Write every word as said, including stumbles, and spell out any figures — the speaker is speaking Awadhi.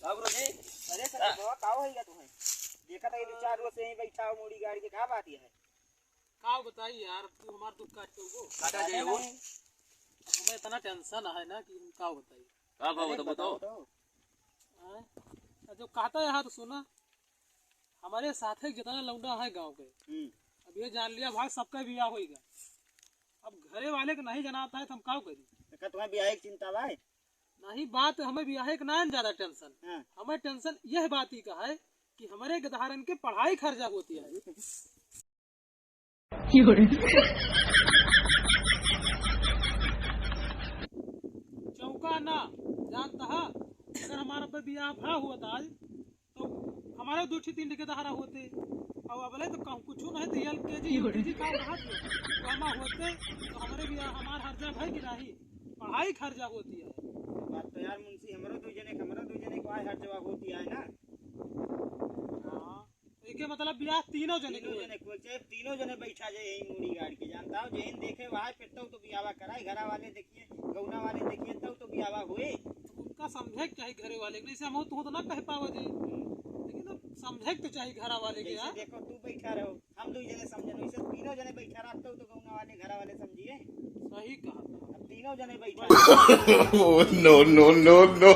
बाबू जी। अरे सर, का? बाबा, का होइगा तुम्हें? देखा था ये दो चार रोज से यहीं बैठा हो, मूड़ी गाड़ी के, का बात ये है? का बताई यार, तू हमार दुख काट के वो। काटा जाए वो। नहीं। हमें इतना टेंशन है ना कि हम का बताई। का भाव अरे बताओ, बताओ, बताओ। बताओ। हाँ? जो कहता है, हाँ, तो सुना, हमारे साथे जितना लौंडा है गांव के, हम्म। अब ये जान लिया भाई, सबका बियाह होइगा। अब घरे वाले के नहीं जनाता है, तो हम का करी? तो का तुम्हें बियाह की चिंता बा? नहीं, बात हमें बियाह के ना ज्यादा टेंशन। हाँ। हमें टेंशन यह बात ही का है कि हमारे गदहारन के पढ़ाई खर्चा होती है। चौका ना जानता है, अगर हमारा पे बियाह भा हुआ था आज, तो हमारे दो ठी तीन ठी गदहारा होते। और अबले तो कहूँ कुछ नहीं, तो एल के जी, यू के जी का रहा थे, तो हम होते, तो हमारे बियाह, हमार हर्जा भाई की नहीं, पढ़ाई खर्चा होती है। बात तो यार मुंशी, हमरो दो जने, हमरो दो जने को आय हर्जा होती है ना। हाँ। एके मतलब बियाह तीनों जने तीनों के। जने को, चाहे तीनों जने बैठा जाए यही मूड़ी गाड़ के, जानता हो, जेहन देखे वहाँ पे तब तो बियाह कराए, घरा वाले देखिए, गौना वाले देखिए, तब तो बियाह हुए। तो उनका समझे के चाही घरे वाले के, जैसे हम हो, तू तो ना कह पावे जी, लेकिन अब समझे के तो चाही घरा वाले के जैसे यार। देखो, तू बैठा रहो, हम दो जने समझे, वैसे तीनों जने बैठा रहा, तब तो गौना वाले, घरा वाले समझिए। सही कहा। अब तीनों जने बैठा Oh, no, no, no, no.